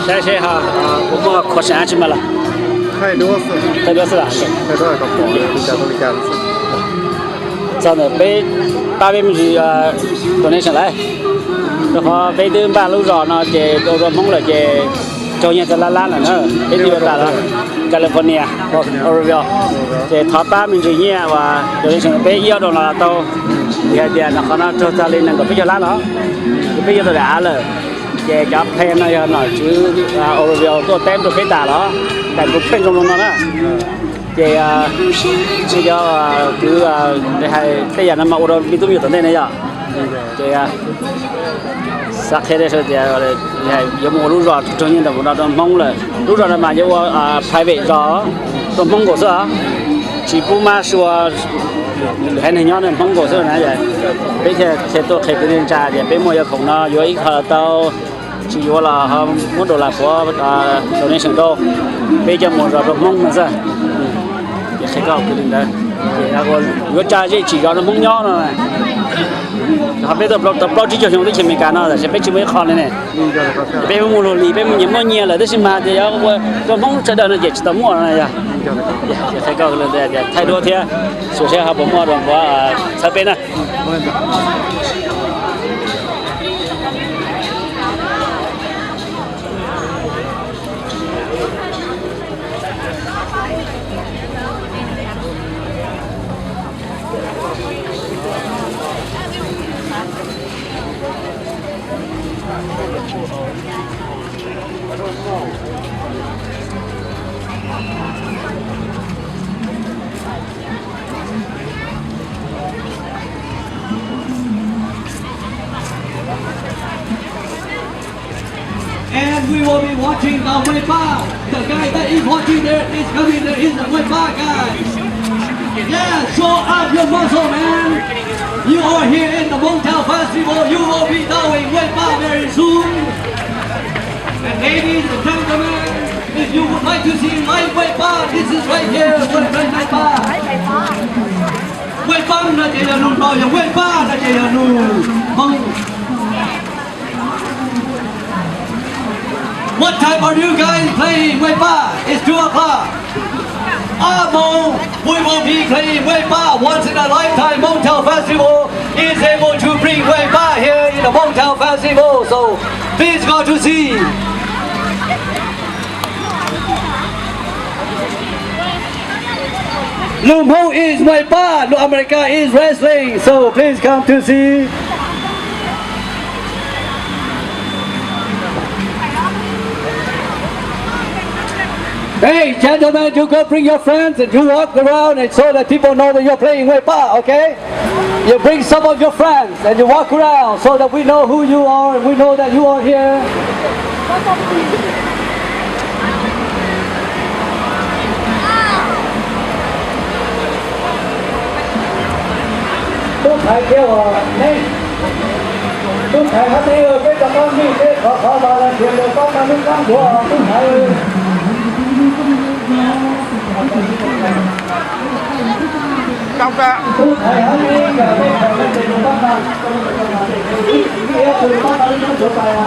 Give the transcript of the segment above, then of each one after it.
Saib seb ho puas muaj khuam seem dab tsi mas los. Thaij duab xwb. Txog ntawm peb pab peb me ntsis donation lawm, rau qhov peb twb npaj lub zos no ces rau rau Hmoob lawm ces raug nyiaj txog lab lab lawm na. Peb twb yuav tas los California, Oroville, ces thov pab me ntsis nyiaj uas donation peb ib ob doos los tau. Vim hais tias no qhov no raug txog li nees nkaum peb caug lab no, ces peb yuav tau daim av lawm. Ces cov plan no yog nom tswv Oroville tuaj teb rau peb tas los, tas kuv pheej zoo zoo no na. Ces nej cov kwv, hais tej yam no mas ua rau me tub me nyuam tom ntej ne yom. Ces xav qhia tias yuav mus ua lub zos raug nyiaj ntau no rau Hmoob lawm. Lub zos no mas yuav ua private zos rau Hmoob nkaus xwb os, tsis pub mab sua lwm haiv neeg nyob, Hmoob nkaus xwb na. Peb thiaj tuaj qhia kwv tij neej tsa tias peb muaj yam khoom no yuav ib qho tau, tsis yuav los ho muab rau las puav donation rau, peb coj mus zos rau Hmoob no xwb. Ces qhia koj kwv li ntawd, yuav tsa zej tsim zos rau Hmoob nyob no. Ho peb tuaj tau plaub tsib caug xyoo teb chaws Amelikas no tab sis peb tsis muaj ib qho li ne. Peb muaj luag li, peb muaj nyiaj muaj nyiaj lawm tab sis mas tias yuav ua rau Hmoob sawv daws no ces tsis tau muaj no yog. Qhia koj li ntawd, thaij duab thiab, xyuas seb ho puas muaj rau puav txhawb peb na. And we will be watching the Wei Pa. The guy that is watching there is coming. There is the Wei Pa guy. Yeah, show up your muscle, man. You are here in the Mongtail Festival. You will be doing Wei Pa very soon. And ladies and gentlemen, if you would like to see live Wei Pa, this is right here, Wei Pa. Wei Pa no ces yog lus Nplog, yog Wei Pa no ces yog lus Hmoob. What time are you guys playing Wei Pa? It's two o'clock. Amo, we will be playing Wei Pa once in a lifetime. Mongtail Festival is able to bring Wei Pa here in the Mongtail Festival. So please go to see. Lus Hmoob is Wei Pa, lus America is wrestling. So please come to see. Hey, gentlemen, you go bring your friends and you walk around and so that people know that you're playing Wei Pa, okay? You bring some of your friends and you walk around so that we know who you are and we know that you are here. Tub thaiv thiab os, tub thaiv hab teb, peb rov qab npij peb qhov qhov los los nrhiav tus pab tag lub kab ncuav tub thaiv. Tub thaiv hab teb, peb qhov los nrhiav tus pab tag.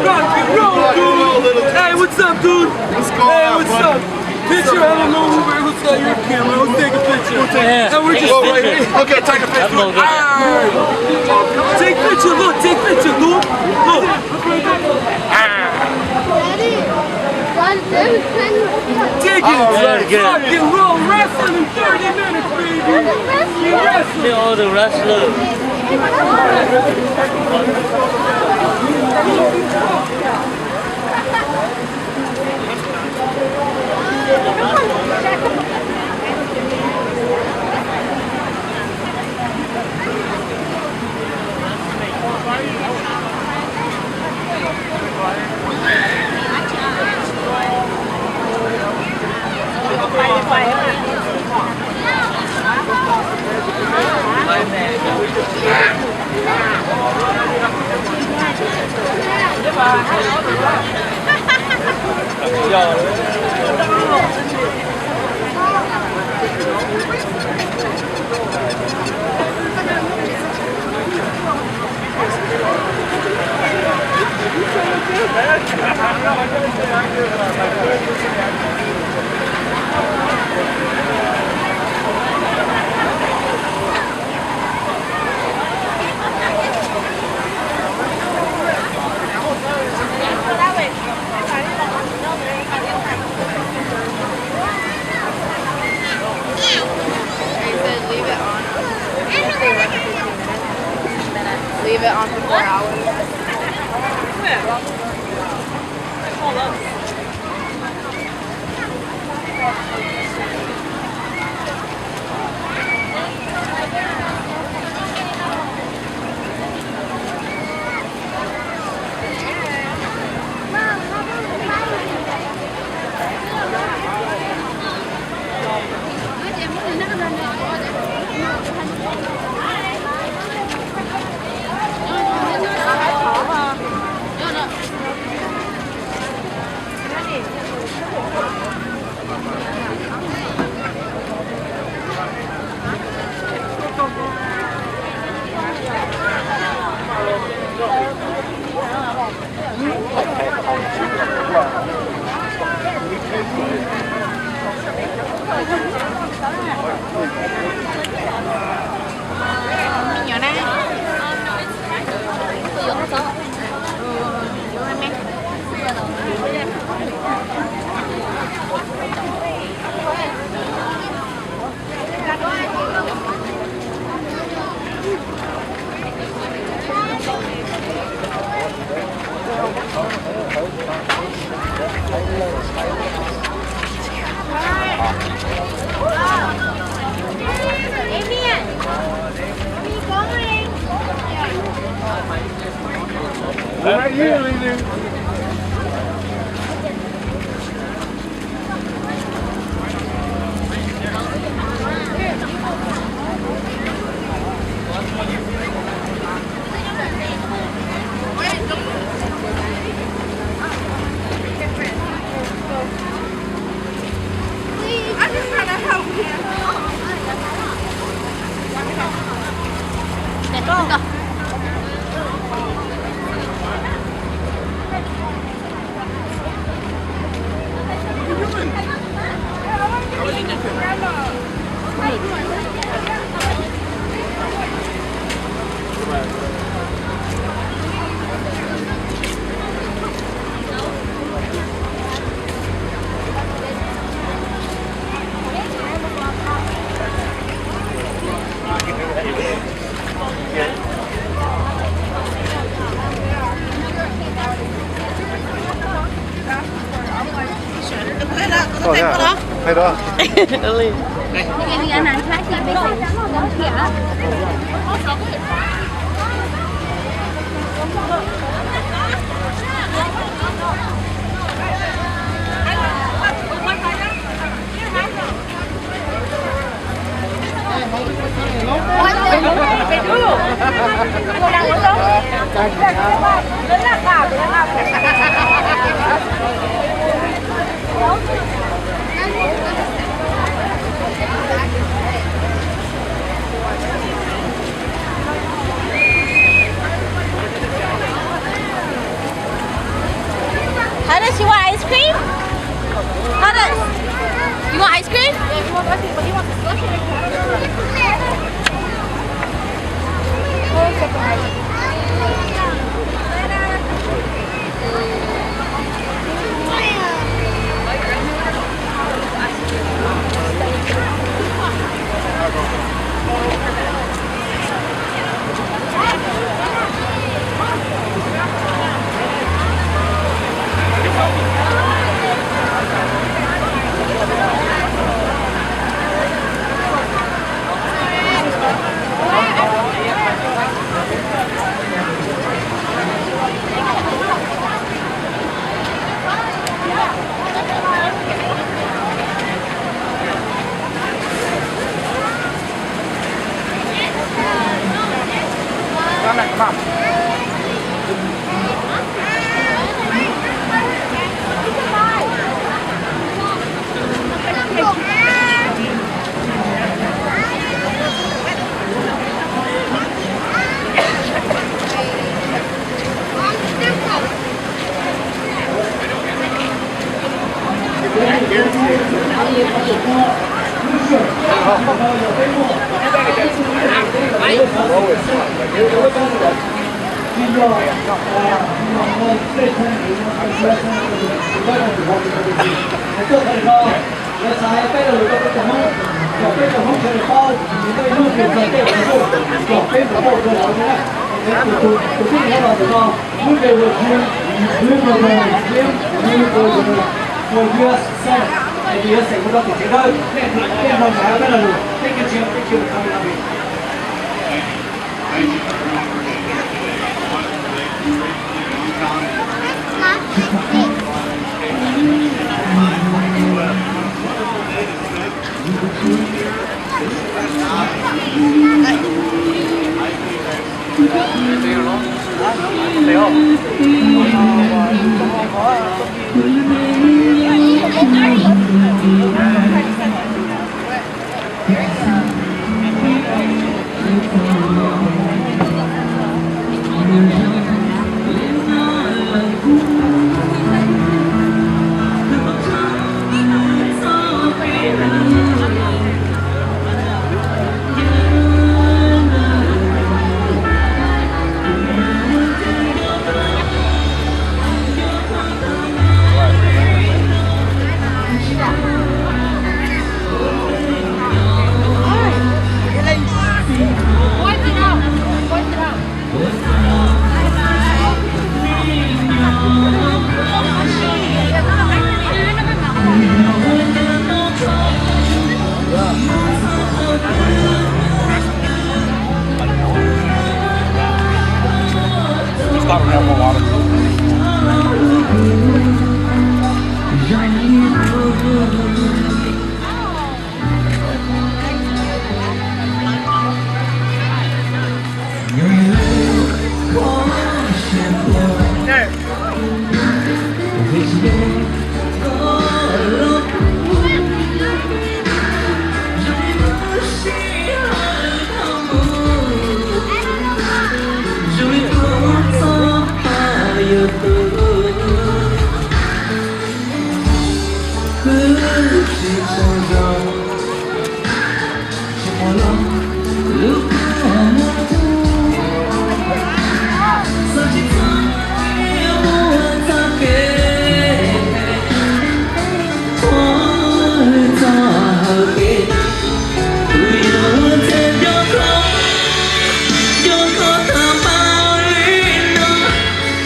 Rock and roll, dude. Hey, what's up, dude? What's going on, buddy? Picture, I don't know who, who's got your camera. Let's take a picture. Yeah. And we're just right here. Okay, take a picture. All right. Take picture, look, take picture, dude. Look. Take it. All right. Rock and roll wrestling in thirty minutes, baby. We wrestling. See all the wrestlers. They said leave it on. Leave it on for four hours. Right here, leaving. How does, you want ice cream? How does, you want ice cream?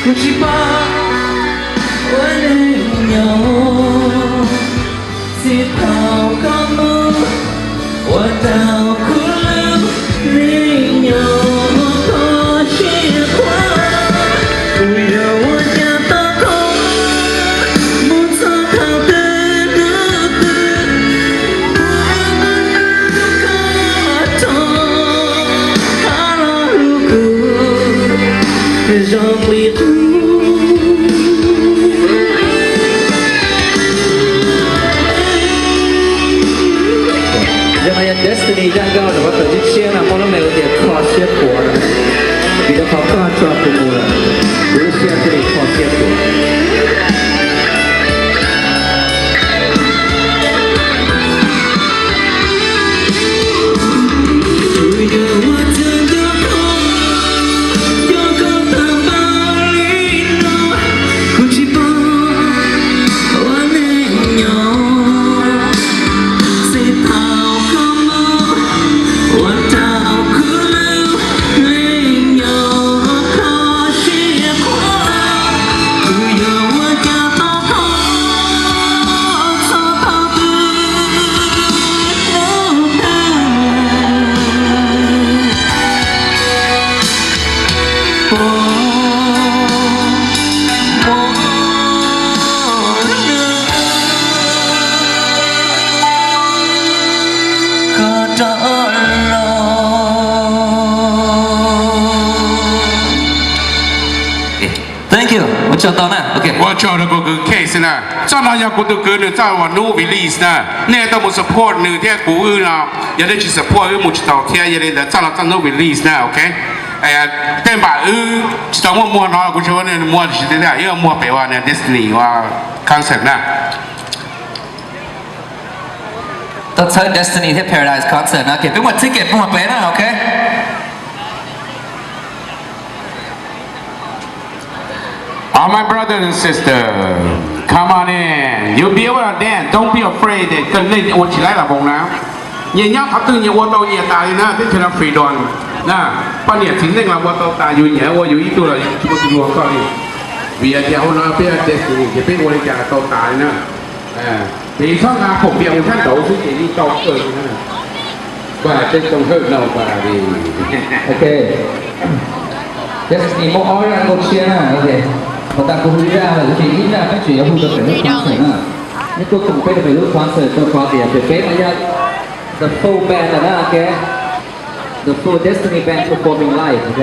Kuv tsis paub ua neej nyob txij thaum koj mus ua rau kuv lub neej nyob kho siab khuav. Kuv yuav ua cas tau koj mus txog thaum twg hnub twg, kuv ua koj rov qab los hlub kuv zoo li qub. Yog no yog Destiny Yaj Nkauj ntawm pab tawm Tshiab Tshiab na, muaj lub melody kho siab khuav na, vim rau qhov koj tso kuv mus lawm, kuv lub siab thiaj li kho siab khuav. Thank you, ua tsaug ntau na. Ok, ua tsaug rau kuv kwv Case na. Txoj no yog kuv tus kwv nws txoj uas hnub release na. Nej tau mus support nws thiab kuv wb no. Yog nej tsis support wb mus tsis tau thiab, yog li ntawd txoj no txoj hnub release na, ok. Tej npam wb tsis tau muaj muag no kuv tsis ua nej muag tsis tiag, wb muag pem ua Destiny ua concert na. Tau txhawb Destiny thiab Paradise concert no ces peb muaj ticket pub peb na, ok. All my brothers and sisters, come on in. You be able to dance, don't be afraid. Koj nej ua tsis laib los mus na. Nyias nyob qhov twg nyias ua tau nyias tas li na, teb chaws no freedom na. Poj niam txiv neej los ua tau tas, yus nyiam ua yus ib tug los tsis muaj tus luag koj li. Vim tias hauv no peb Destiny ces peb ua li cas los tau tas li na. Ces txhob nqa phoom pias mus sab nraud xwb ces yeej tau kawg li na. Npaj tej too hawm no npaj li. Ok. Destiny muaj ob zaj nkauj tshiab na, ok. Mas tas kuv hu ib zaj lawm, ces ib zaj peb tseem yuav hu rau pem lub concert na. Neb tuaj koom peb rau pem lub concert rau qhov tias pem peb no yog the full band lawm na, ok. The full Destiny band performing live, ok.